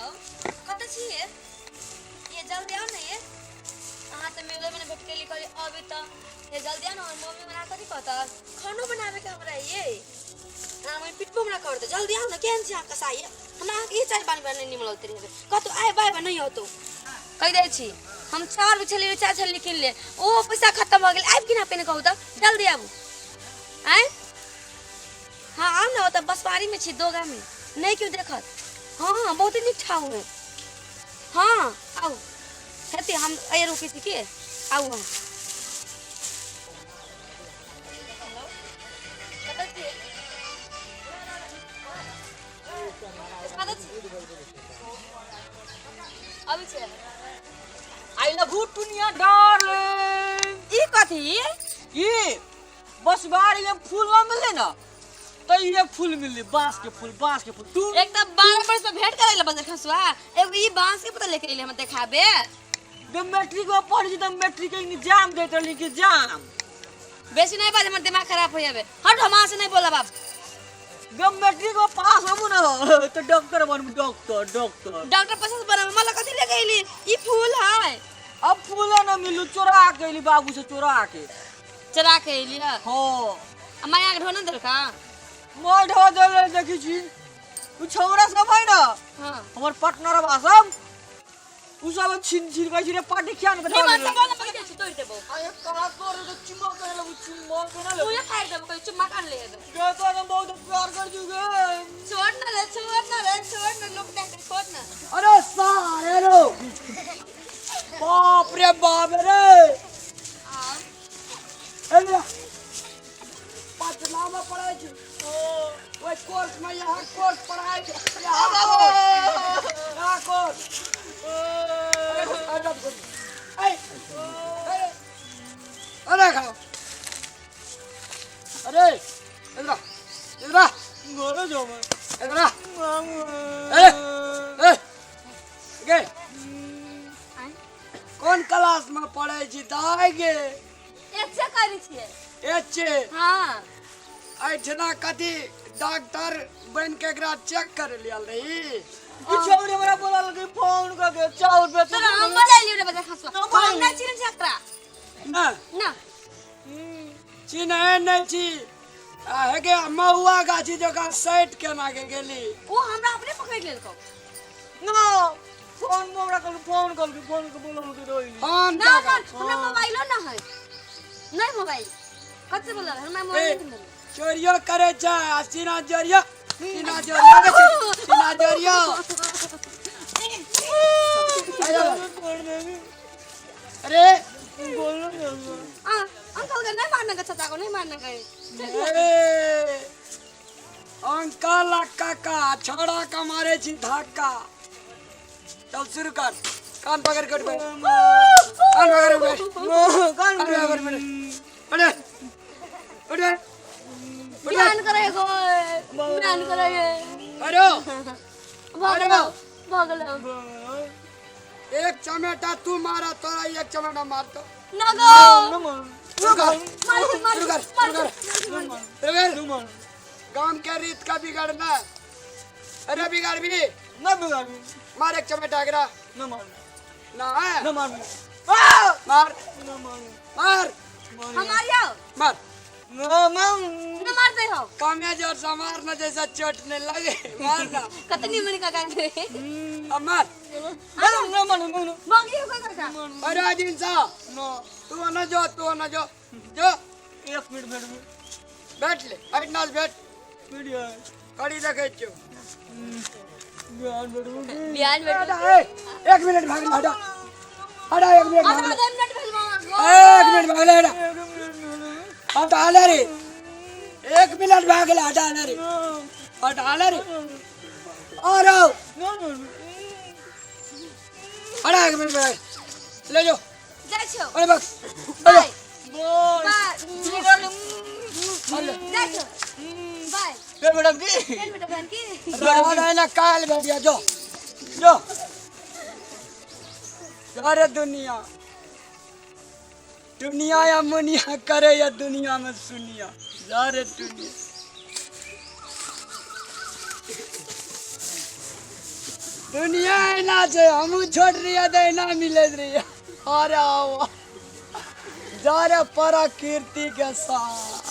Hello, कतऽ छी ये? ये जल्दी आउ ने ये। अहाँ तऽ मेले में भेट गेली, कहली अभी तऽ ये जल्दी आउ ने। हमर मम्मी हमरा कथी कहता? खानो बनाबे के हमरा ये। अहाँ मम्मी पिटबो हमरा करतै। जल्दी आउ ने। केहन छी अहाँ कसाई ये? हमरा अहाँके ई चारि बार नहि निमल उतरि हेबै कतौ आइ बाइ नहि होतौ। कहि दै छी, हम चार बजे छलियै, चार छलियै किन ले, ओ पैसा खत्म भऽ गेल। आबि कि ना पहिने कहू तऽ? जल्दी आबू। आँय, हाँ, आउ ने। ओतऽ बसवारीमे छी, दोगामे नहि केओ देखत। हाँ हाँ, बहुते नीक ठाउ है। हाँ, आउ हेतै। हम एहि रुकै छी के आउ अहाँ। हेलो, कतऽ छियै? कतऽ छी? अबै छियै। I love you Tuniya darling. ई कथी? ई बसबारी में फूल न मिले ना, तो ये फूल मिले, बांस के फूल, बांस के फूल तू। एक तऽ 12 वर्ष में भेंट करे ला बंदर खसुआ, एगो ई बांस के पता लेके अइले हम देखाबे। जब मैट्रिक में पढ़ी छी तब मैट्रिक के एग्जाम देत रहली कि जाम। बेसी नहीं बाज, हमर दिमाग खराब हो जाबे। हट, हम अहाँ से नहीं बोलब आब। जब मैट्रिक में पास होबू ना तो डॉक्टर बनबू, डॉक्टर, डॉक्टर। डॉक्टर पैसा से बनब। मला कथी लेके अइली? ई फूल है। अब फूल न मिलू, चोरा के अइली, बाबू से चोरा के। चोरा के अइली है? हाँ। आ माया के ढो न देलका? मैं ढो देले। देखी छी, उ छौरा सब है ना, हमर पार्टनर बा सब, उ सब छीन छीन कहै छी रे पार्टी किया ने। निमन से बोल, पकड़ छी तोड़ देबो। अरे कहाँ तोड़ दे? चुम्मा करे लगू, चुम्मा केना तू ये फाड़ देबो, कहीं चुम्मा कान ले हेबे। गे तो हम बहुत प्यार कर जुगे। छोड़ ना रे, छोड़ ना रे, छोड़ ना, लोग देख के, छोड़ ना। अरे सारे रो, बाप रे बाप रे। आ अरे पटना में पढ़ै छी, ओहि कोर्स में, यहाँ कोर्स पढ़ाइ छै, यहाँ कोर्स, यहाँ कोर्स। अरे अरे खाओ, अरे इधर आ, इधर आ, घरे जाओ मैं। इधर आ। अरे ए गे, कोन क्लास में पढ़ै छी दाइ गे? एचे करै छियै। एचे? हाँ। एहिठिना कथी डॉक्टर बनि के एकरा चेक करे लियल रही? ई छौरी हमरा बोला लगे फोन करके चाउर बेच। तोरा हम बोला लियो रे बजा खसुआ। हम ना चिन्है छी एकरा। ना? ना। चिन्है नहि छी? आ हेगे महुआ गाछी जकाँ सटि केना के गेली? ओ हमरा अपने पकड़ि लेलकौ। ना, फोन में हमरा कहलकै, फोन कहलकै, फोन के बोला लगे रही। फोन ना। का? हमरा मोबाइलो ना है, नहीं मोबाइल। कब से बोला हमरा मोबाइल नहीं। चोरियो करे छै आ सीना जोरियो, सीना जोरियो के छै, सीना जोरियो। अरे बोलो ना। आ अंकल के नहीं मारने का, चाचा को नहीं मारने का। ए, अंकल आ काका, छौड़ा का मारे छी धक्का। चल शुरू कर। कान पकड़ के उठ बैठ, कान पकड़ के बैठ, कान कान पकड़ के बैठ, उठ बैठ, उठ बैठ, उठ बैठ। बिहान करे गो, बिहान करे। अरे भगलो, भगलो। एक चमेटा तू मारा, तोरा एक चमेटा मार तो ना गो। शुरू कर। मार मार। शुरू कर, मार। शुरू कर, शुरू कर। गाम के रीत का बिगड़ना। अरे बिगाड़ भी? ना बिगाड़। मार एक चमेटा अगरा। ना मार। ना है। ना मार। मार। ना मार। मार। हमारी आओ। मार। ना मार। ना मारते हो। कामिया जोर से मार ना, जैसा चोट नहीं लगे, मार ना। कतनी मन का कांगे। अब मार। ना ना मार ना। मांगी हो का? अरे अजीम सा। ना। तू ना जो, तू ना जो, जो। एक मिनट बैठ। बैठ ले, बैठ ना, बैठ। बैठ यार। कड़ी देखे छियो। बिहान बैठ। बिहान बैठ। हटा, ए, एक मिनट भाग ले, हटा हटा, एक मिनट भाग ले। आधा मिनट भेजवा। एक मिनट भाग ले, हटा हटा ले रे, एक मिनट भाग ले, हटा ले रे, हटा ले रे और आओ। हटा, एक मिनट भाग ले जो। जाइ छियौ। अरे बस, अरे। बाय। बाय। जाइ छियौ, बाय। फिर मैडम की फेर बेटा बहन की। रह ना, काल भेटिया। जो जो। अरे दुनिया दुनिया या मुनिया करे या दुनिया में सुनिया। जा रे दुनिया। दुनिया एना छै, हमहूँ छोट रहियै तऽ एना मिलैत रहियै। अरे आवा जा रे प्रकृति के साथ।